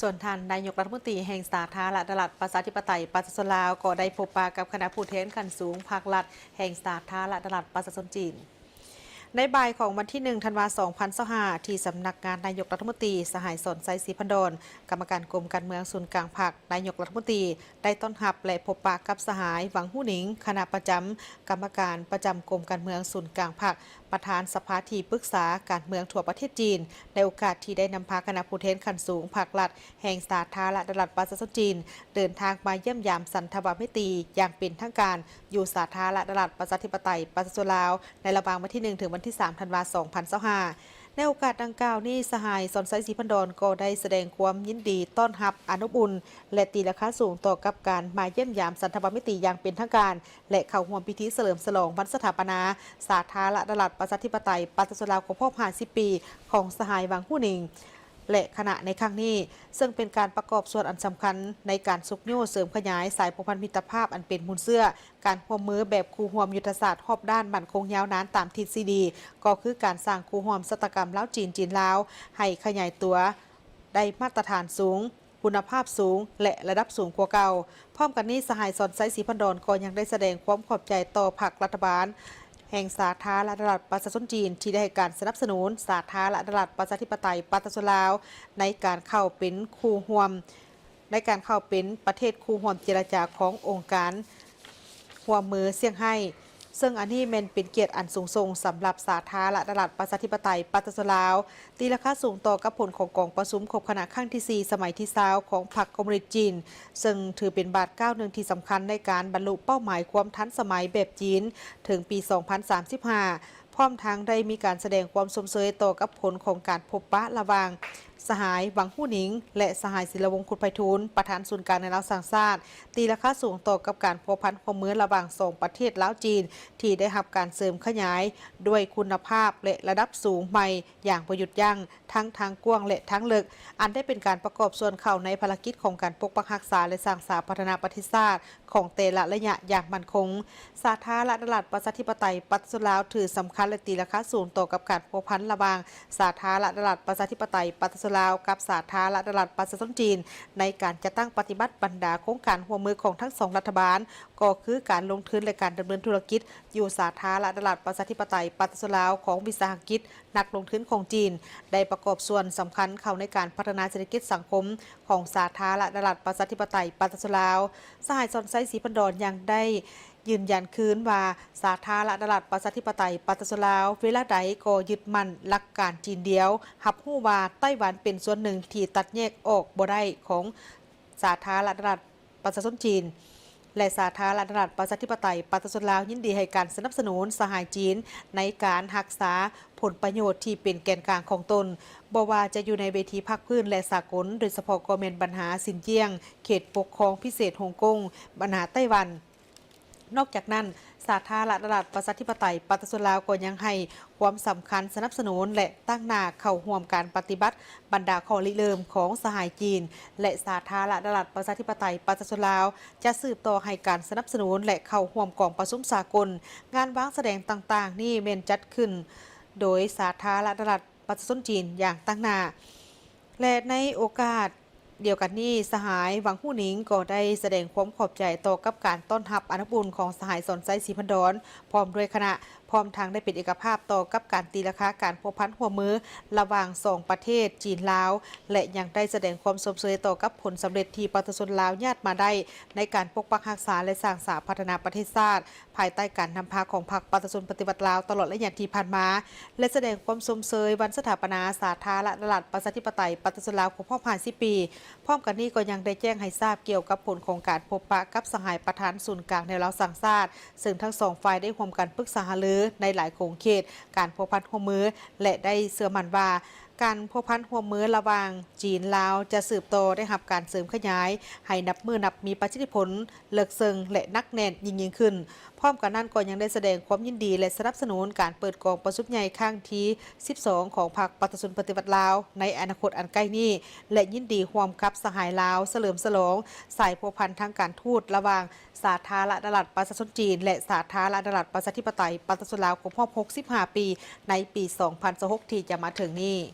ສ່ວນທ່ານນາຍົກລັດຖະມົນຕີແຫ່ງສາທາລະນະລັດປະຊາທິປະໄຕປະຊາຊົນລາວ ກໍໄດ້ພົບປະກັບຄະນະຜູ້ແທນຂັ້ນສູງພັກລັດແຫ່ງສາທາລະນະລັດປະຊາຊົນຈີນ. ໃນບ່າຍຂອງວັນທີໜຶ່ງ ທັນວາ ສອງພັນຊາວຫ້າ ທີ່ສຳນັກງານນາຍົກລັດຖະມົນຕີ, ສະຫາຍ ສອນໄຊ ສີພັນດອນ ກຳມະການກົມການເມືອງສູນກາງພັກ, ນາຍົກລັດຖະມົນຕີ ໄດ້ຕ້ອນຮັບ ແລະ ພົບປະກັບສະຫາຍ ຫວັງ ຫູ່ໜິງ ຄະນະປະຈຳກຳມະການປະຈຳກົມການເມືອງສູນກາງພັກ, ປະທານສະພາທີ່ປຶກສາການເມືອງທົ່ວປະເທດຈີນ, ໃນໂອກາດທີ່ໄດ້ນຳພາຄະນະຜູ້ແທນຂັ້ນສູງພັກລັດແຫ່ງສາທາລະນະລັດປະຊາຊົນຈີນ ເດີນທາງມາຢ້ຽມຢາມສັນທະວາມິດຕີຢ່າງເປັນທາງການ ຢູ່ສາທາລະນະລັດປະຊາທິປະໄຕປະຊາຊົນລາວ ໃນລະຫວ່າງວັນທີໜຶ່ງ ເຖິງວັນທີສາມ ທັນວາ ສອງພັນຊາວຫ້າ. ໃນໂອກາດດັ່ງກ່າວນີ້, ສະຫາຍ ສອນໄຊ ສີພັນດອນ ກໍໄດ້ສະແດງຄວາມຍິນດີຕ້ອນຮັບອັນອົບອຸ່ນ ແລະ ຕີລາຄາສູງຕໍ່ກັບການມາຢ້ຽມຢາມສັນທະວາມິດຕີຢ່າງເປັນທາງການ ແລະ ເຂົ້າຮ່ວມພິທີສະເຫຼີມສະຫຼອງວັນສະຖາປະນາສາທາລະນະລັດປະຊາທິປະໄຕປະຊາຊົນລາວ ຄົບຮອບ ຫ້າສິບ ປີ ຂອງສະຫາຍ ຫວັງ ຫູ່ໜິງ ແລະ ຄະນະໃນຄັ້ງນີ້, ເຊິ່ງເປັນການປະກອບສ່ວນອັນສຳຄັນໃນການຊຸກຍູ້ເສີມຂະຫຍາຍສາຍພົວພັນມິດຕະພາບອັນເປັນມູນເຊື້ອ ການຮ່ວມມືແບບຄູ່ຮ່ວມຍຸດທະສາດຮອບດ້ານໝັ້ນຄົງຍາວນານຕາມທິດສີ່ດີ ກໍຄືການສ້າງຄູ່ຮ່ວມຊະຕາກຳລາວ-ຈີນ, ຈີນ-ລາວ ໃຫ້ຂະຫຍາຍຕົວໄດ້ມາດຕະຖານສູງ, ຄຸນນະພາບສູງ ແລະ ລະດັບສູງກວ່າເກົ່າ. ພ້ອມກັນນີ້, ສະຫາຍ ສອນໄຊ ສີພັນດອນ ກໍຍັງໄດ້ສະແດງຄວາມຂອບໃຈຕໍ່ພັກລັດຖະບານແຫ່ງສາທາລະນະລັດປະຊາຊົນຈີນ ທີ່ໄດ້ໃຫ້ການສະໜັບສະໜູນສາທາລະນະລັດປະຊາທິປະໄຕປະຊາຊົນລາວ ໃນການເຂົ້າເປັນຄູ່ຮ່ວມ ໃນການເຂົ້າເປັນປະເທດຄູ່ຮ່ວມເຈລະຈາຂອງອົງການຮ່ວມມືຊຽງໄຮ້, ເຊິ່ງອັນນີ້ແມ່ນເປັນກຽດອັນສູງສົ່ງສຳລັບສາທາລະນະລັດປະຊາທິປະໄຕປະຊາຊົນລາວ, ຕີລາຄາສູງຕໍ່ກັບຜົນຂອງກອງປະຊຸມຄົບຄະນະຄັ້ງທີສີ່ ສະໄໝທີຊາວ ຂອງພັກຄອມມູນິດຈີນ, ເຊິ່ງຖືເປັນບາດກ້າວໜຶ່ງທີ່ສຳຄັນໃນການບັນລຸເປົ້າໝາຍຄວາມທັນສະໄໝແບບຈີນເຖິງປີສອງພັນສາມສິບຫ້າ. ພ້ອມທັງໄດ້ມີການສະແດງຄວາມຊົມເຊີຍຕໍ່ກັບຜົນຂອງການພົບປະລະຫວ່າງສະຫາຍ ຫວັງ ຫູ່ໜິງ ແລະ ສະຫາຍ ສີລະວົງ ຄຸດໄພທູນ ປະທານສູນກາງແນວລາວສ້າງຊາດ, ຕີລາຄາສູງຕໍ່ກັບການພົວພັນຮ່ວມມືລະຫວ່າງສອງປະເທດລາວ-ຈີນ ທີ່ໄດ້ຮັບການເສີມຂະຫຍາຍດ້ວຍຄຸນນະພາບ ແລະ ລະດັບສູງໃໝ່ຢ່າງບໍ່ຢຸດຢັ້ງ ທັງທາງກວ້າງ ແລະ ທາງເລິກ, ອັນໄດ້ເປັນການປະກອບສ່ວນເຂົ້າໃນພາລະກິດຂອງການປົກປັກຮັກສາ ແລະ ສ້າງສາພັດທະນາປະເທດຊາດ ຂອງແຕ່ລະໄລຍະຢ່າງໝັ້ນຄົງ. ສາທາລະນະລັດປະຊາທິປະໄຕປະຊາຊົນລາວ ຖືສຳຄັນ ແລະ ຕີລາຄາສູງຕໍ່ກັບການພົວພັນລະຫວ່າງສາທາລະນະລັດປະຊາທິປະໄຕປະຊາຊົນລາວ ກັບສາທາລະນະລັດປະຊາຊົນຈີນ ໃນການຈັດຕັ້ງປະຕິບັດບັນດາໂຄງການຮ່ວມມືຂອງທັງສອງລັດຖະບານ, ກໍຄືການລົງທຶນ ແລະ ການດຳເນີນທຸລະກິດຢູ່ສາທາລະນະລັດປະຊາທິປະໄຕປະຊາຊົນລາວ ຂອງວິສາຫະກິດ ນັກລົງທຶນຂອງຈີນ ໄດ້ປະກອບສ່ວນສຳຄັນເຂົ້າໃນການພັດທະນາເສດຖະກິດສັງຄົມຂອງສາທາລະນະລັດປະຊາທິປະໄຕປະຊາຊົນລາວ. ສະຫາຍ ສອນໄຊ ສີພັນດອນ ຍັງໄດ້ຢືນຢັນຄືນວ່າ ສາທາລະນະລັດປະຊາທິປະໄຕປະຊາຊົນລາວ ເວລາໃດກໍຍຶດໝັ້ນຫຼັກການຈີນດຽວ, ຮັບຮູ້ວ່າໄຕ້ຫວັນເປັນສ່ວນໜຶ່ງທີ່ຕັດແຍກອອກບໍ່ໄດ້ຂອງສາທາລະນະລັດ ປະຊາຊົນຈີນ ແລະ ສາທາລະນະລັດປະຊາທິປະໄຕປະຊາຊົນລາວ ຍິນດີໃຫ້ການສະໜັບສະໜູນສະຫາຍຈີນ ໃນການຮັກສາຜົນປະໂຫຍດທີ່ເປັນແກນກາງຂອງຕົນ, ບໍ່ວ່າຈະຢູ່ໃນເວທີພາກພື້ນ ແລະ ສາກົນ, ໂດຍສະເພາະກໍແມ່ນບັນຫາຊິນຈຽງ, ເຂດປົກຄອງພິເສດຮົງກົງ, ບັນຫາໄຕ້ຫວັນ. ນອກຈາກນັ້ນ, ສາທາລະນະລັດປະຊາທິປະໄຕປະຊາຊົນລາວ ກໍຍັງໃຫ້ຄວາມສຳຄັນສະໜັບສະໜູນ ແລະ ຕັ້ງໜ້າເຂົ້າຮ່ວມການປະຕິບັດ ບັນດາຂໍ້ລິເລີ່ມຂອງສະຫາຍຈີນ ແລະ ສາທາລະນະລັດປະຊາທິປະໄຕປະຊາຊົນລາວ ຈະສືບຕໍ່ໃຫ້ການສະໜັບສະໜູນ ແລະ ເຂົ້າຮ່ວມກອງປະຊຸມສາກົນ. ງານວາງສະແດງຕ່າງໆນີ້ແມ່ນຈັດຂຶ້ນໂດຍສາທາລະນະລັດປະຊາຊົນຈີນຢ່າງຕັ້ງໜ້າ. ແລະ ໃນໂອກາດດຽວກັນນີ້, ສະຫາຍ ຫວັງ ຫູ່ໜິງ ກໍໄດ້ສະແດງຄວາມຂອບໃຈຕໍ່ກັບການຕ້ອນຮັບອັນອົບອຸ່ນຂອງສະຫາຍ ສອນໄຊ ສີພັນດອນ ພ້ອມດ້ວຍຄະນະ, ພ້ອມທັງໄດ້ເປັນເອກະພາບຕໍ່ກັບການຕີລາຄາການພົວພັນຮ່ວມມືລະຫວ່າງສອງປະເທດ ຈີນ-ລາວ ແລະ ຍັງໄດ້ສະແດງຄວາມຊົມເຊີຍຕໍ່ກັບຜົນສຳເລັດທີ່ປະຊາຊົນລາວຍາດມາໄດ້ໃນການປົກປັກຮັກສາ ແລະ ສ້າງສາພັດທະນາປະເທດຊາດ ພາຍໃຕ້ການນຳພາຂອງພັກປະຊາຊົນປະຕິວັດລາວຕະຫຼອດໄລຍະທີ່ຜ່ານມາ ແລະ ສະແດງຄວາມຊົມເຊີຍວັນສະຖາປະນາສາທາລະນະລັດປະຊາທິປະໄຕປະຊາຊົນລາວຄົບຮອບຫ້າສິບປີ. ພ້ອມກັນນີ້ກໍຍັງໄດ້ແຈ້ງໃຫ້ຊາບກ່ຽວກັບຜົນຂອງການພົບປະກັບສະຫາຍປະທານສູນກາງແນວລາວສ້າງຊາດ, ເຊິ່ງທັງສອງຝ່າຍໄດ້ຮ່ວມກັນປຶກສາຫາລືໃນຫຼາຍຂົງເຂດການພົວພັນຮ່ວມມື ແລະ ໄດ້ເຊື່ອໝັ້ນວ່າ ການພົວພັນຮ່ວມມືລະຫວ່າງຈີນ-ລາວ ຈະສືບຕໍ່ໄດ້ຮັບການເສີມຂະຫຍາຍໃຫ້ນັບມື້ນັບມີປະສິດທິຜົນ, ເລິກເຊິ່ງ ແລະ ໜັກແໜ້ນຍິ່ງໆຂຶ້ນ. ພ້ອມກັນນັ້ນກໍຍັງໄດ້ສະແດງຄວາມຍິນດີ ແລະ ສະໜັບສະໜູນການເປີດກອງປະຊຸມໃຫຍ່ຄັ້ງທີສິບສອງ ຂອງພັກປະຊາຊົນປະຕິວັດລາວໃນອະນາຄົດອັນໃກ້ນີ້ ແລະ ຍິນດີຮ່ວມກັບສະຫາຍລາວສະເຫຼີມສະຫຼອງສາຍພົວພັນທາງການທູດລະຫວ່າງ ສາທາລະນະລັດປະຊາຊົນຈີນ ແລະ ສາທາລະນະລັດປະຊາທິປະໄຕປະຊາຊົນລາວ ຄົບຮອບຫົກສິບຫ້າປີ ໃນປີສອງພັນຊາວຫົກ ທີ່ຈະມາເຖິງນີ້.